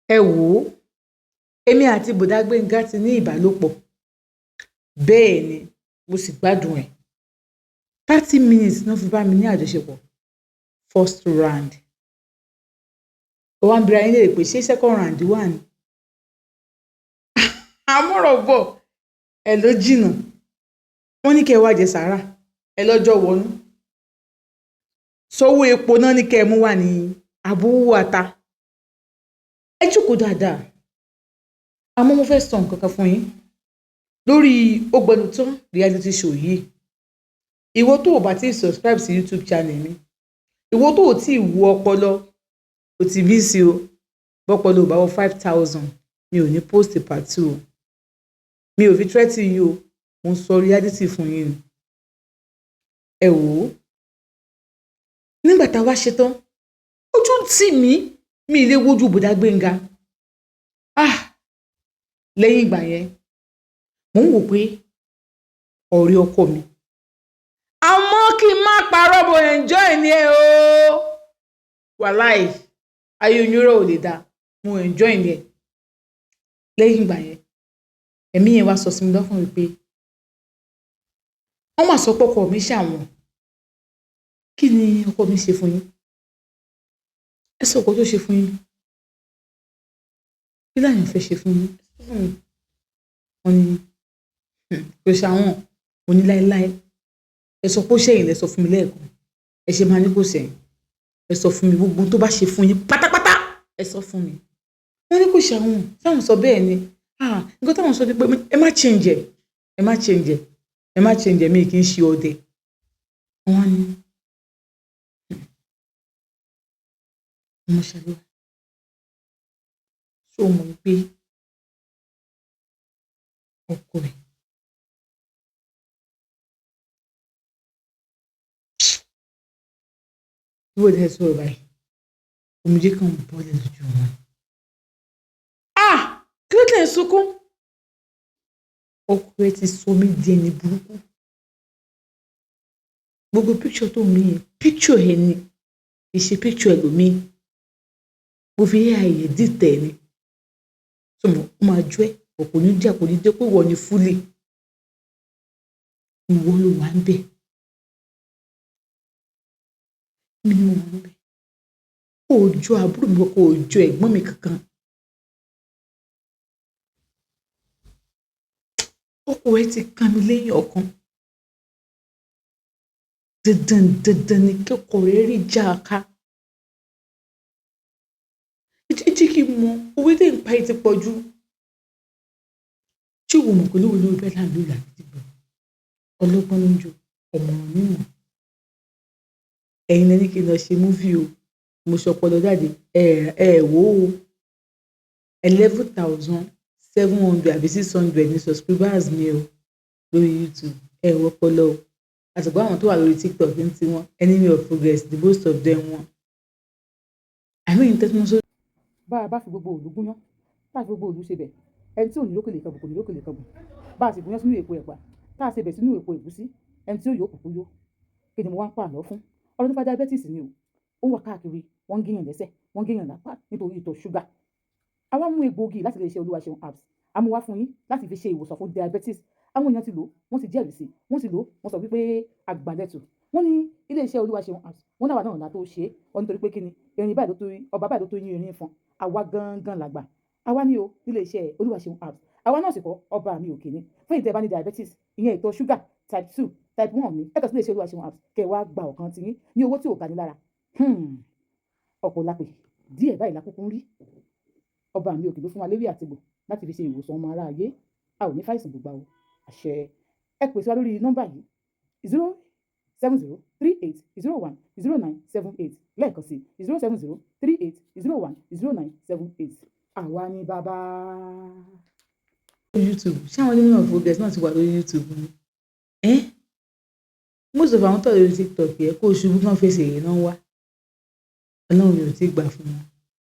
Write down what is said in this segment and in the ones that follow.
Ẹ wò ó, èmi àti Bọ̀dá Gbénga ti ní ìbálòpọ̀. Bẹ́ẹ̀ ni, mo sì gbádùn ẹ̀. 30 minutes náà fi bá mi ní àjọṣepọ̀, first round. Ó wá ń bira yín léèrè pé ṣé second round wà ní? Àmọ́rọ̀ bọ̀ ẹ ló jìnnà. Wọ́n ní kẹ́ ẹ wá jẹ sàárà, ẹ lọ́jọ́ wọnú. Sówó epo náà ní kẹ́ ẹ mú wá ní àbówó ata. Ẹ jókòó dáadáa. Àmọ́ mo fẹ́ sọ nǹkan kan fún yín lórí Ògbẹ́nután reality show yìí. Ìwọ tó o bá ti subscribe sí YouTube channel mi, ìwọ tó o tí ì wo ọpọlọ, o ti miss o. Bọ́pọlọ ò bá wọ 5,000, mi ò ní post part two o. Mi ò fi threaten yín o, mo ń sọ reality fún yín ni. Ẹ wò ó, nígbà tá a wá ṣe tán, ojú ń tì mí, mi ì lè wojú Bọ̀dá Gbénga. Ah, lẹ́yìn ìgbà yẹn, mò ń wò pé ọ̀rẹ́ ọkọ mi, àmọ́ kí n má parọ́, mo enjoy ni ẹ o. Wàláì, ayé onírọ̀ ò lè dáa, mo enjoy ni ẹ. Lẹ́yìn ìgbà yẹn, ẹ̀mí yẹn wá sọ sí mi lọ́kàn wípé wọ́n mà sọ pé ọkọ mi ṣàwọn. Kí ni ọkọ mi ṣe fún yín? Ẹ sọ ọkọ tó ṣe fún yín. Kí láyàn fẹ́ ṣe fún yín? Ẹ sọ fún mi. Wọ́n ní kò ṣàwọn. Mo ní láéláé, ẹ sọ pé ó ṣẹ̀yìn. Lẹ sọ fún mi lẹ́ẹ̀kan, ẹ ṣe máa ní kò ṣẹ̀yìn. Ẹ sọ fún mi gbogbo tó bá ṣe fún yín pátápátá, ẹ sọ fún mi. Wọ́n ní kò ṣàwọn. Táwọn sọ bẹ́ẹ̀ ni, ah, nǹkan táwọn sọ ni pé ẹ má change ẹ, ẹ má change ẹ, ẹ má change ẹ, mi kì í ṣe ọdẹ. Wọ́n ní ọmọ ṣàlùwà, ṣé o mọ̀ wípé ọkọ ẹ̀ bí wọ́n dẹ̀ sọ̀rọ̀ báyìí, omijé kan bọ́lẹ̀ lójú wọn. Ah, kí ló tẹ̀ ń sunkún? Ọkọ ẹ̀ ti sọ mí di ẹni burúkú. Gbogbo picture tó ń rí yẹn, picture ẹ ni, kì í ṣe picture ẹlòmíì. Mo fi AI edit ẹ̀ ni. So mo ó máa jó ẹ, kò ní jẹ́, kò ní jẹ́ pé ìwọ ni fully. Ìwọ ló wà ń bẹ̀. Èmi ni mo wà ń bẹ̀. O ò jọ àbúrò mi kankan, o ò jọ ẹ̀gbọ́n mi kankan. Ọkọ ẹ ti ká mi lẹ́yìn ọkàn. Dandan dandan ni kí ọkọ rẹ rí já ká. Ẹ jẹ́ kí n mọ owó tí ń pa yìí ti pọ̀ jù. Ṣé ìwọ mọ̀ pé lówelówe bẹ́ẹ̀ là ń lù làgídìgbò? Ọlọ́gbọ́n ló ń jó, ọ̀mọ̀ràn ní mọ̀. Ẹ̀yin lẹ ní kí n lọ ṣe movie o. Mo ṣọpọlọ jáde, ẹ ẹ wò ó. 11,700 àbí 600 ní subscribers mi o lórí YouTube. Ẹ wò ọpọlọ o. Àsìkò àwọn tó wà lórí TikTok ń ti wọn, enemy of progress, the most of them wọn. I mean, tẹ́tí mo sọ. Bá a bá fi gbogbo òòlù gúnyán, tá a fi gbogbo òòlù ṣe bẹ̀, ẹni tí ò ní rókèlè kan bù kò ní rókèlè kan bù. Bá a sì gúnyán sínú èpo ẹ̀pà, tá a ṣe bẹ̀ sínú èpo ẹ̀gúsí, ẹni tí ó yó kúkú yó. Kí ni mo wá ń pa àlọ́ fún? Ọ̀rọ̀ nípa diabetes ni o. Ó ń wà káàkiri, wọ́n ń géèyàn lẹ́sẹ̀, wọ́n ń géèyàn lápá nítorí ìtọ̀ ṣúgà. A wá mú egbòogi láti ilé iṣẹ́ Olúwaṣeun Herbs. A mú wá fún yín láti fi ṣe ìwòsàn fún diabetes. Àwọn èèyàn ti lò, wọ́n ti jẹ́rìí sí, wọ́n ti lò, wọ́n sọ wípé àgbàlẹ̀tù. Wọ́n ní ilé iṣẹ́ Olúwaṣeun Herbs, wọ́n náà wà náà tó ṣe é. Wọ́n nítorí pé kí ni erin báyìí ló tó, ọba báyìí ló tó yín erin fọn. Àwa gangan làgbà. Àwa ní o nílé iṣẹ́ Olúwaṣeun Herbs. Àwa náà sì kọ́, ọba mi òkè ni. Fún ìtẹ́ bá ní diabetes, ìyẹn ìtọ̀ ṣúgà type 2, type 1 ní, ẹ kàn sí ilé iṣẹ́ Olúwaṣeun Herbs, kẹ́ ẹ wá gba ọ̀kan tiyín ní owó tí ò ga ni lára. Ọ̀pọ̀ lápè díẹ̀ báyìí la kúkú ń rí. Ọba mi òkè ló fún wa léwé àtegbò láti fi ṣe ìwòsàn ọmọ aráyé. A ò ní fàìsàn gbogbo o. Àṣẹ. Ẹ pè sí wa lórí nọ́mbà yìí: 07038010978. Lẹ́ẹ̀kan sí, 07038010978. Àwa ni bàbá. YouTube, ṣé àwọn enemy of progress náà ti wà lórí YouTube ni? Eh? Most of àwọn tó wà lórí TikTok yẹ kó ṣubú kán fèsì èrè náà wá. Ọlọ́run mi ò tí gbà fún wọn.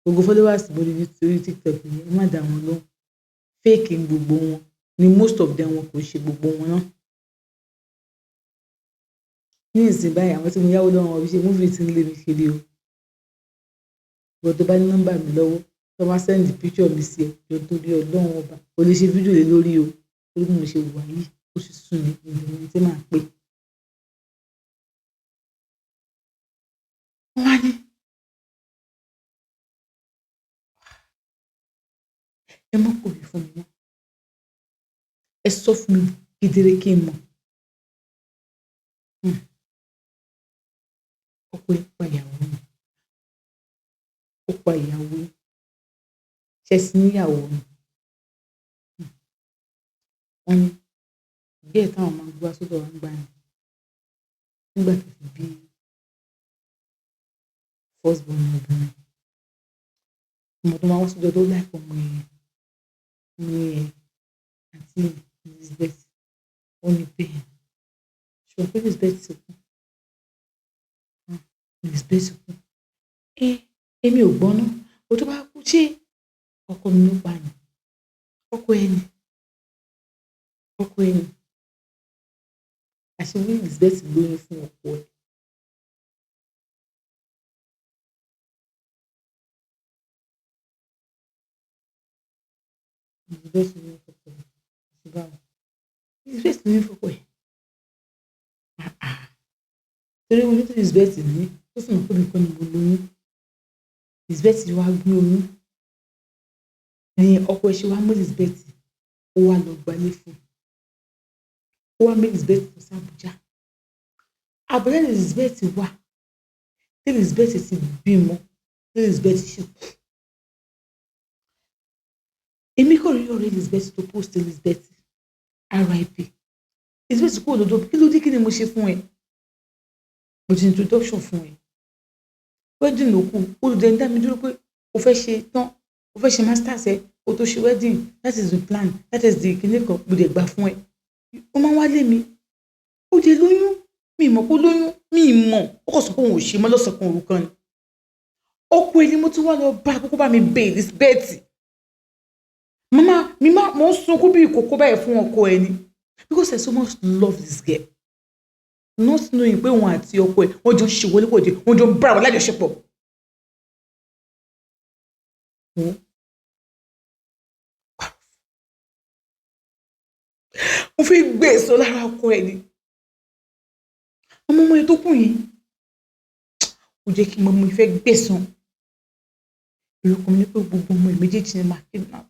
Gbogbo followers lórí TikTok yẹn, ẹ má dá wọn lóhùn. Fake ní gbogbo wọn ni, most of them, wọn kò ṣe gbogbo wọn náà. Ní ìsìn báyìí, àwọn tí mo yáwó lọ́wọ́ wọn fi ṣe movie tí ń lé mi kiri o. Ìwọ tó bá ní nọ́mbà mi lọ́wọ́, tó Tó bá send picture mi sí ẹ, jọ torí Ọlọ́run ọba, o lè ṣe fídíò lé lórí o. Torí bí mo ṣe wà yìí, ó sì sún mi, mi ò mọ ẹni tí màá pè. Wọ́n wá ní, ẹ má kọ̀wé fún mi mọ́. Ẹ sọ fún mi kedere kí n mọ̀. Ọkọ ẹ pa ìyàwó mi. Ó pa ìyàwó yín. Ṣé ẹ sì níyàwó ni? Wọ́n ní girl táwọn máa ń gbé wá sọ́dọ̀ wa nígbà yẹn. Nígbà tó fi bí first born obìnrin. Ọmọ tó máa wá sọ́dọ̀ tó like ọmọ yẹn. Ní ẹ, àǹtí Elizabeth. Ó ní bẹ́ẹ̀ ni. Ṣé o mọ̀ pé Elizabeth ti kú? Elizabeth kú. Èmi ò gbọ́ ná. Ó tó bá kú, ṣé ọkọ mi ló pa ni? Ọkọ ẹ ni. Ọkọ ẹ ni. Àṣé bí Elizabeth lóyún fún ọkọ ẹ̀. Elizabeth lóyún fún ọkọ ẹ̀. Àti báwo? Elizabeth lóyún fún ọkọ ẹ̀. Ah ah. Torí oyún tí Elizabeth ní, ó sì mọ̀ pé èmi kọ́ ni mo lóyún. Elizabeth wá gbé oyún. Ni ọkọ ẹ̀ ṣe wá mú Elizabeth, ó wá lọ gbalé fún un. Ó wá mú Elizabeth lọ sí Abuja. Abuja ni Elizabeth wà. Tí Elizabeth ti bímọ, tí Elizabeth ṣe kú. Èmi kò rí ọ̀rẹ́ Elizabeth tó post Elizabeth RIP. Elizabeth kúrò lọ́dọ̀ mi. Kí ló dé? Kí ni mo ṣe fún ẹ? Mo ti introduction fún ẹ. Wedding ló kù. Ó dẹ̀ ń dá mi dúró pé o fẹ́ ṣe tán, o fẹ́ ṣe masters ẹ, o tó ṣe wedding. That is the plan. That is the kíní kan. Mo dẹ̀ gbà fún ẹ. Ó máa ń wá lé mi. Ó dẹ̀ lóyún. Mi ò mọ̀ pé ó lóyún. Mi ò mọ̀. Ó kàn sọ pé òun ò ṣe mọ́ lọ́sàn-án kan òru kan ni. Ọkọ ẹ ni mo tún wá lọ bá kókó bá mi bẹ Elizabeth. Mama, mi má, mo ń sunkún bí ìkókó báyìí fún ọkọ ẹ ni. Because I so much love this girl. Not knowing pé òun àti ọkọ ẹ, wọ́n jọ ń ṣe wọléwọ̀de, wọ́n jọ ń bára wọn lájọṣepọ̀. Wo. Mo fi gbé èso lára ọkọ ẹ ni. Ọmọ ọmọ yẹn tó kù yẹn, ó jẹ́ kí n mọ̀ mo fẹ́ gbẹ̀san. Èrò ọkàn mi ní pé gbogbo ọmọ ẹ̀ méjèèjì ni màá kidnap.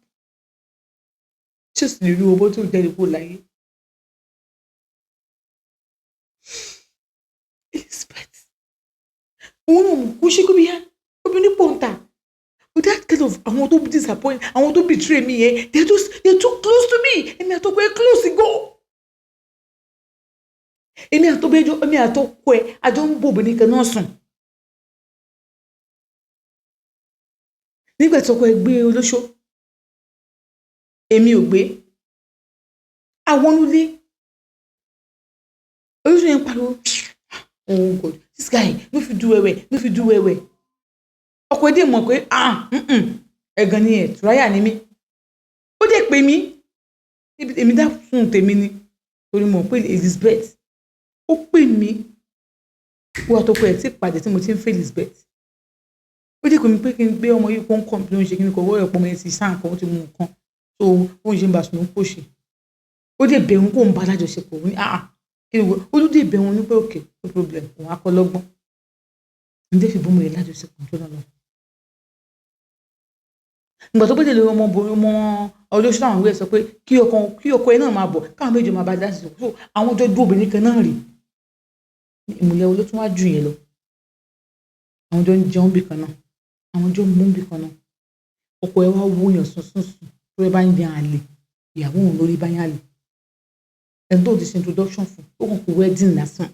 Tí ó sì lè rí owó tó jáde kúrò láyé. Elizabeth. Òun náà kò ṣe kó bí yá. Obìnrin pọ̀ ń tà. But that kind of àwọn tó disappoint, àwọn tó betray me yẹn, they are too close to me. Èmi àtọkọ ẹ close go. Èmi àtọkọ ẹ jọ, èmi àtọkọ ẹ, a jọ ń bó obìnrin kan náà sùn. Nígbà tí ọkọ ẹ gbé olóṣó, èmi ò gbé. Àwọn onúlé. Olóṣó yẹn ń pariwo, oh God, this guy no fit do well well, no fit do well well. Ọkọ ẹ dẹ̀ mọ̀ pé ah, ẹ̀gàn ni ẹ̀, tùráyà ni mí. Ó dẹ̀ pè mí. Èmi dá fún tèmi ni. Torí mo mọ̀ pé Elizabeth, ó pè mí. Ó àtọkọ ẹ̀ tí pàdé tí mo ti ń fẹ́ Elizabeth. Ó dẹ̀ pè mí pé kí n gbé ọmọ yìí kó ń complain, ó ń ṣe kíni kan, ó rẹ̀ pé ọmọ yẹn ti sá nǹkan, ó ti mú nǹkan. So bó ń ṣe ń bá sùn ló ń pòṣe. Ó dẹ̀ bẹ̀ òun kó ń bá alájọṣepọ̀. Ó ní ah ah, kí ni ó dẹ̀ bẹ̀ òun ní pé okay, no problem, òun á kọ́ lọ́gbọ́n. Ń dẹ̀ fi bọ́ ọmọ yẹn lájọṣepọ̀ tó náà lọ. Ìgbà tó gbé lórí ọmọ ọmọ olóṣù táwọn ìwé sọ pé kí ọkọ ẹ náà máa bọ̀, káwọn méjì máa bá dá sí. So àwọn jọ dúró obìnrin kan náà rí. Ìmùlẹ̀ wo ló tún wá jù yẹn lọ? Àwọn jọ ń jẹun bí kan náà. Àwọn jọ ń mú bí kan náà. Ọkọ ẹ wá wúyàn sùn sùn sùn tó ẹ bá ń yan àlè, ìyàwó òun lórí bá yan àlè. Ẹni tó ti ṣe introduction fún, ó kàn kó wedding lásán.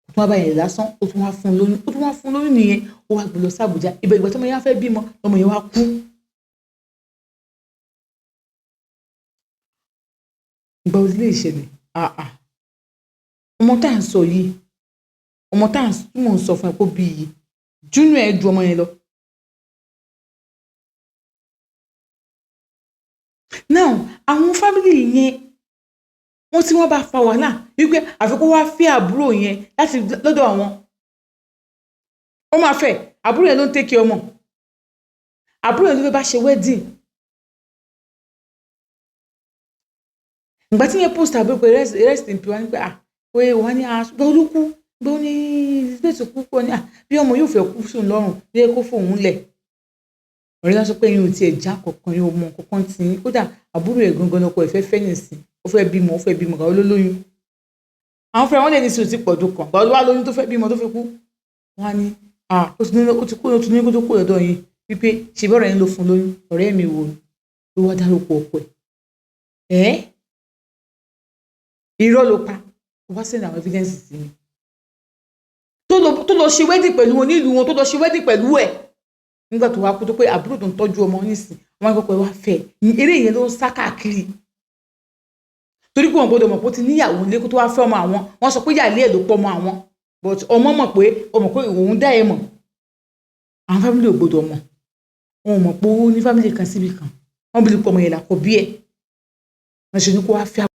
Ó tún wá bá yẹn lásán, ó tún wá fún un lóyún, ó tún wá fún un lóyún nìyẹn, ó wá gbé lọ sí Abuja. Ibẹ̀ ìgbà tí ọmọ yẹn wá fẹ́ bímọ, lọmọ yẹn wá kú. Ìgbà wo lè ṣẹlẹ̀? Ah ah. Ọmọ tá à ń sọ yìí, ọmọ tá à ń tí mò ń sọ fún ẹ kó bí yìí, junior ẹ ju ọmọ yẹn lọ. Now, àwọn family yẹn, wọ́n tí wọ́n bá fa wàhálà wípé àfi kó wá fẹ́ àbúrò yẹn láti lọ́dọ̀ àwọn. Ó máa fẹ́, àbúrò yẹn ló ń take care ọmọ. Àbúrò ẹ̀ ló fẹ́ bá ṣe wedding. Ìgbà tí yẹn post àbúrò pé rest in peace, wá ní pé ah, pé wọ́n ní ah, gbọ́ ló kú, gbọ́ ní Elizabeth kú pọ̀ ní ah, bí ọmọ yóò fẹ́ kú sóun lọ́rùn, bí ẹ kó fóun lẹ̀. Ọ̀rẹ́ lásán pé yín ò tiẹ̀ já kankan, yín ò mọ kankan tí yín. Kódà àbúrò ẹ̀ gangan lọkọ ẹ̀ fẹ́ fẹ́ nìsín, ó fẹ́ bímọ, ó fẹ́ bímọ, kàwé ló lóyún. Àwọn fúnra wọn lè ní sí òtí pọ̀jù kan, gbàgbọ́ wá lóyún tó fẹ́ bímọ tó fi kú. Wọ́n á ní ah, ó ti ní, ó ti kú, ó ti ní kó tó kú lọ́dọ̀ yín wípé ṣe bí ọ̀rẹ́ yín ló fún lóyún, ọ̀rẹ́ mi wò ló wá dárúkọ ọkọ ẹ̀. Ẹ́ irọ́ ló pa, ó wá send àwọn evidence sí mi. Tó lọ ṣe wedding pẹ̀lú wọn nílùú wọn, tó lọ ṣe wedding pẹ̀lú ẹ̀. Nígbà tó wá kú tó pé àbúrò tó ń tọ́jú ọmọ nísìn, wọn á kọ́kọ́ wá fẹ́ ẹ. Eré yẹn ló ń sá káàkiri. Torí pé wọn gbọ́dọ̀ mọ̀ pé ó ti níyàwó nílé kó tó wá fẹ́ ọmọ àwọn. Wọ́n sọ pé ìyáálé ẹ̀ ló pọ̀ ọmọ àwọn. But ọmọ mọ̀ pé ọmọ pé òun dá ẹ mọ̀. Àwọn family ò gbọ́dọ̀ mọ̀. Wọn ò mọ̀ pé ó ní family kan síbi kan. Wọ́n bí pé ọmọ yẹn làkọ́bí ẹ̀. Wọ́n ṣe ní kó wá fẹ́.